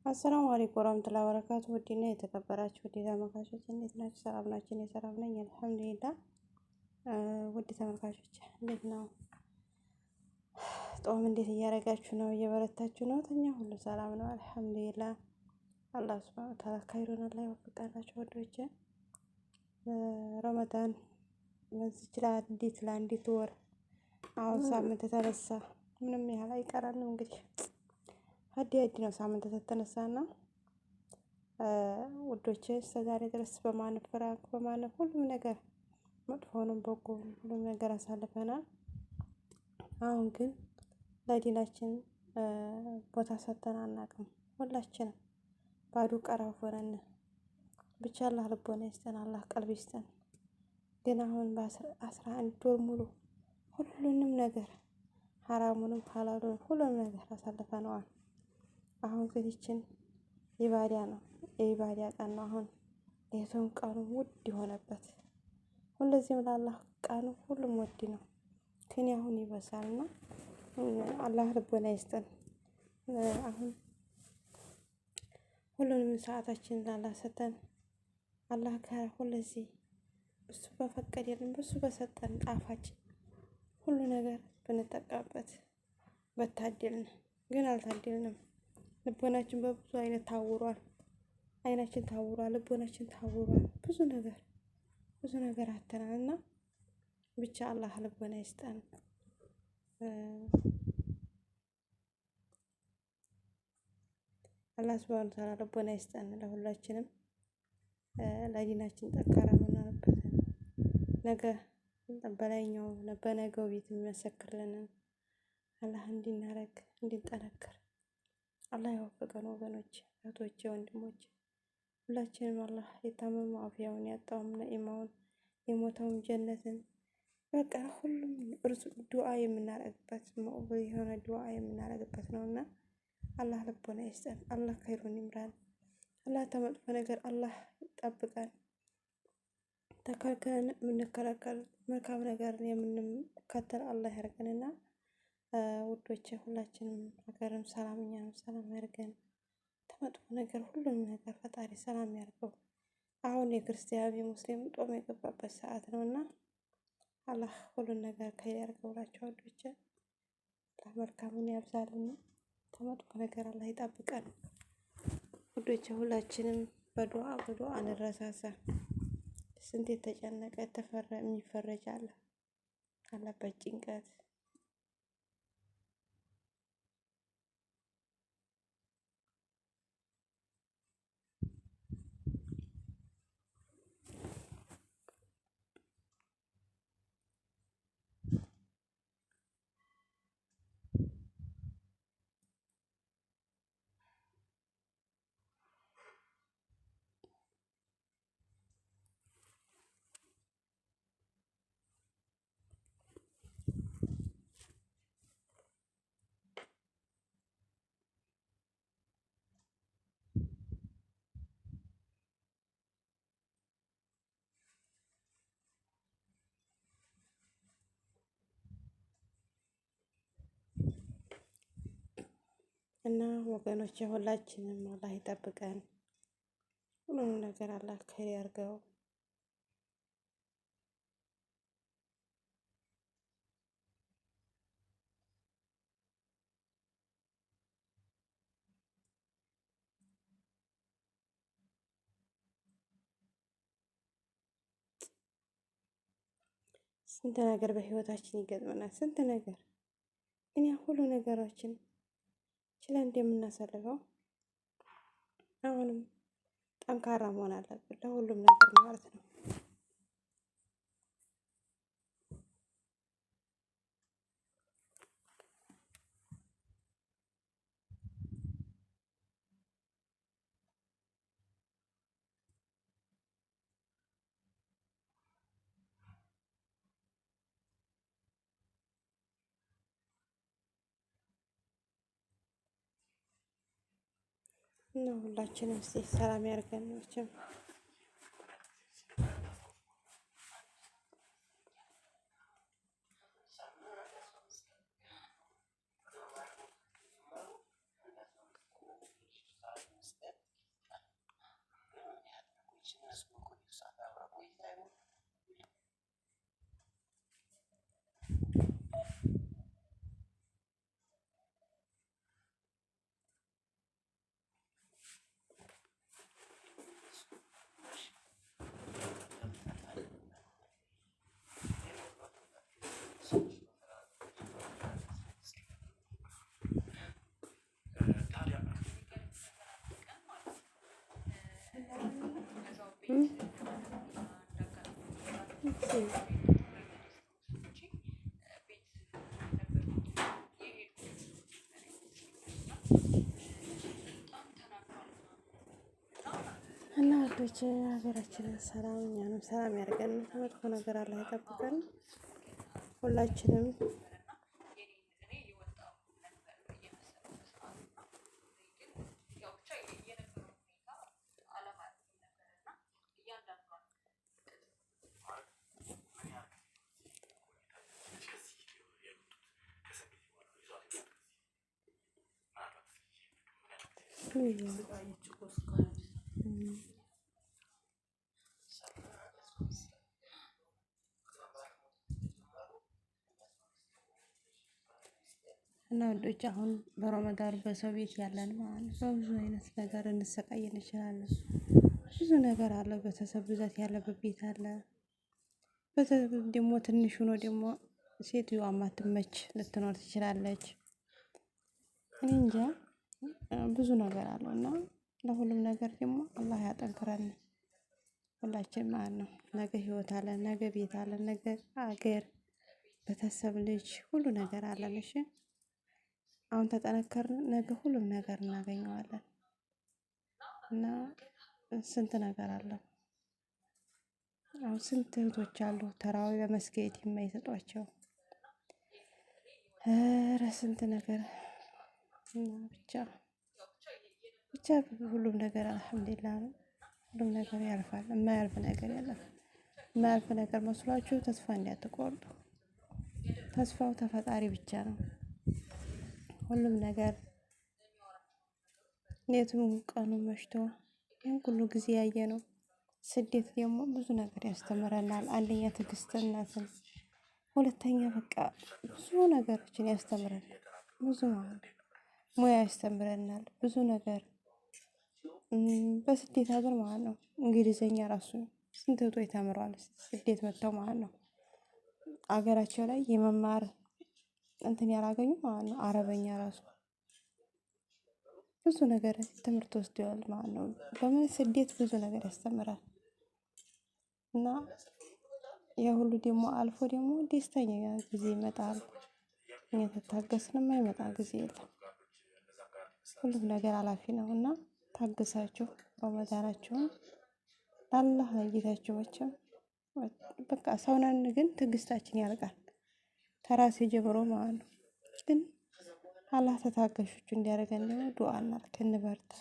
አሰላሙ አለይኩም ወራህመቱላሂ ወበረካቱ። ውድና የተከበራችሁ ውድ ተመልካቾች እንዴት ናችሁ? ሰላም ናችሁ? እኔ ሰላም ነኝ አልሐምዱሊላህ። ውድ ተመልካቾች እንዴት ነው ጦም? እንዴት እያደረጋችሁ ነው? እየበረታችሁ ነው? ተኛ ሁሉ ሰላም ነው አልሐምዱሊላህ። አላህ ሱብሃነሁ ወተዓላ ኸይሩን አላህ ይወፍቃላችሁ። ወዶቼ ረመዳን በዚች ለአንዲት ወር አሁን ሳምንት ተነሳ ምንም ያህል አይቀረንም እንግዲህ አዲ አዲ ነው ሳምንት ተተነሳና ውዶቼ እስከ ዛሬ ድረስ በማንፈራቅ በማን ሁሉም ነገር መጥፎንም በጎንም ሁሉም ነገር አሳልፈናል። አሁን ግን ለዲናችን ቦታ ሰጥተን አናውቅም። ሁላችንም ባዶ ቀራፍ ሆነን ብቻ አላህ ልቦና ይስጠን፣ አላህ ቀልብ ይስጠን። ግን አሁን በ11 ወር ሙሉ ሁሉንም ነገር ሀራሙንም ሀላሉንም ሁሉንም ነገር አሳልፈነዋል። አሁን ግን ይችን ኢባዳ ነው የኢባዳ ቀን ነው። አሁን ሌቱም ቀኑ ውድ የሆነበት ሁለዚህም ለአላህ ቀኑ ሁሉም ውድ ነው። ግን አሁን ይበዛል እና አላህ ልቦና ይስጠን። አሁን ሁሉንም ሰዓታችንን ለአላህ ሰጠን። አላህ ጋር ሁለዚህ እሱ በፈቀደልን እሱ በሰጠን ጣፋጭ ሁሉ ነገር ብንጠቀምበት በታደልን። ግን አልታደልንም። ልቦናችን በብዙ አይነት ታውሯል። አይናችን ታውሯል። ልቦናችን ታውሯል። ብዙ ነገር ብዙ ነገር አተናል እና ብቻ አላህ ልቦና ይስጠን። አላህ ሱብሃነሁ ወተዓላ ልቦና ይስጠን ለሁላችንም፣ ለዲናችን ጠንካራ ሆነንበትን ነገ በላይኛው በነገው ቤት የሚመሰክርልንን አላህ እንዲናረግ እንዲጠነክር አላህ ይወፍቀን። ወገኖች፣ እህቶቼ፣ ወንድሞቼ ሁላችንም አላህ የታመመው አፍያውን ያጣውም ነኢማውን የሞተውም ጀነትን በቃ ሁሉም እርሱ ዱዓ የምናረግበት የሆነ ዱዓ የምናረግበት ነው እና አላህ ልቦና ይስጠን። አላህ ኸይሩን ይምራን። አላህ ተመጥፎ ነገር አላህ ይጠብቀን። ተከልክለን የምንከለከል መልካም ነገርን የምንከተል አላህ ያርገንና ውዶቼ ሁላችንም ሀገርም ሰላም እኛንም ሰላም ያርገን። ተመጥፎ ነገር ሁሉም ነገር ፈጣሪ ሰላም ያርገው። አሁን የክርስቲያን የሙስሊም ጦም የገባበት ሰዓት ነው እና አላህ ሁሉን ነገር ከይር ያርገው እላችኋለሁ ውዶቼ። አላህ መልካሙን ያብዛልን፣ ተመጥፎ ነገር አላህ ይጠብቀን። ውዶቼ ሁላችንም በዱዓ በዱዓ አንረሳሳ። ስንት የተጨነቀ የተፈረ የሚፈረጅ አለ አለበት ጭንቀት እና ወገኖች ሁላችንም አላህ ይጠብቀን። ሁሉንም ነገር አላህ ከይር ያርገው። ስንት ነገር በህይወታችን ይገጥመናል። ስንት ነገር ግን ያ ሁሉ ነገራችን ችለን እንደምናሳልፈው አሁንም ጠንካራ መሆን አለብን ለሁሉም ነገር ማለት ነው። እና ሁላችንም እስኪ ሰላም ያድርገን መቼም እና ወዶች ሀገራችንን ሰላም እኛንም ሰላም ያደርገን፣ ከመጥፎ ነገር አላህ ይጠብቀን ሁላችንም። እና ወንዶች አሁን በረመዳን በሰው ቤት ያለን ማለት ነው፣ በብዙ አይነት ነገር እንሰቃይ እንችላለን። ብዙ ነገር አለ። ቤተሰብ ብዛት ያለበት ቤት አለ። ቤተሰብ ደግሞ ትንሽ ሆኖ ደግሞ ሴትዮዋ ማትመች ልትኖር ትችላለች። እኔ እንጃ ብዙ ነገር አለው እና ለሁሉም ነገር ደግሞ አላህ ያጠንክረን ሁላችን ማለት ነው። ነገ ህይወት አለ፣ ነገ ቤት አለ፣ ነገ አገር፣ ቤተሰብ፣ ልጅ ሁሉ ነገር አለን። እሺ አሁን ተጠነከርን፣ ነገ ሁሉም ነገር እናገኘዋለን። እና ስንት ነገር አለው። አሁን ስንት እህቶች አሉ ተራዊ በመስገድ የማይሰጧቸው፣ ኧረ ስንት ነገር እና ብቻ ብቻ ሁሉም ነገር አልሐምዱሊላህ ነው። ሁሉም ነገር ያልፋል። የማያልፍ ነገር የለም። የማያልፍ ነገር መስሏችሁ ተስፋ እንዳትቆርጡ። ተስፋው ተፈጣሪ ብቻ ነው። ሁሉም ነገር ሌቱም ቀኑ መሽቶ ይህን ሁሉ ጊዜ ያየ ነው። ስደት ደግሞ ብዙ ነገር ያስተምረናል። አንደኛ ትዕግስትነትን፣ ሁለተኛ በቃ ብዙ ነገሮችን ያስተምረናል። ብዙ ማለት ሙያ ያስተምረናል። ብዙ ነገር በስደት ሀገር ማለት ነው። እንግሊዘኛ ራሱ ስንት እህቶች ተምረዋል ስደት መጥተው ማለት ነው። አገራቸው ላይ የመማር እንትን ያላገኙ ማለት ነው። አረበኛ ራሱ ብዙ ነገር ትምህርት ወስደዋል ማለት ነው። በምን ስደት ብዙ ነገር ያስተምራል። እና ያ ሁሉ ደግሞ አልፎ ደግሞ ደስተኛ ጊዜ ይመጣል። እኛ ተታገስን የማይመጣ ጊዜ የለም። ሁሉም ነገር አላፊ ነው እና ታግሳችሁ ረመዳናችሁን ለአላህ ለይታችሁ መቼም በቃ ሰው ነን፣ ግን ትዕግስታችን ያልቃል። ተራሴ ጀምሮ ማለት ነው። ግን አላህ ተታጋሾቹ እንዲያደርገን ደግሞ ዱዓ እናድርግ፣ እንበርታ።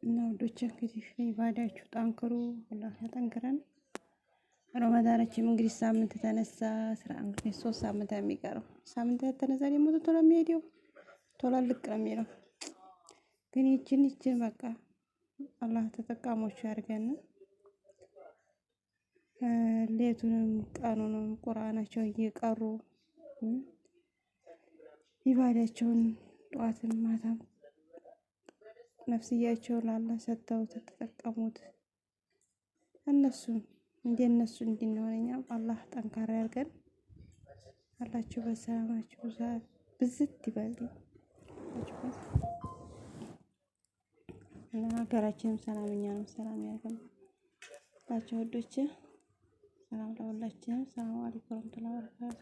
እና ውዶች እንግዲህ ኢባዳችሁ ጠንክሩ፣ አላህ ያጠንክረን። ረመዳናችንም እንግዲህ ሳምንት ተነሳ ስራ እንግዲህ 3 ሳምንት የሚቀረው ሳምንት ተነሳ ደግሞ ቶሎ የሚሄደው ቶሎ ልቅ ነው የሚለው። ግን ይችን ይችን በቃ አላህ ተጠቃሞቹ ያድርገን። ሌቱንም ቀኑንም ቁርአናቸውን እየቀሩ ኢባዳቸውን ጠዋትም ማታም ነፍስያቸውን ለአላህ ሰጥተው ተጠቀሙት። እነሱም እንደነሱ እንድንሆን እኛም አላህ ጠንካራ ያድርገን። አላችሁ በሰላማችሁ ብዛት ብዝት ይበልኝ እና ሀገራችንም ሰላም እኛንም ሰላም ያድርገን። ላችሁ ወዶች ሰላም ለሁላችንም። ሰላም አለይኩም ወረህመቱላሂ ወበረካቱ።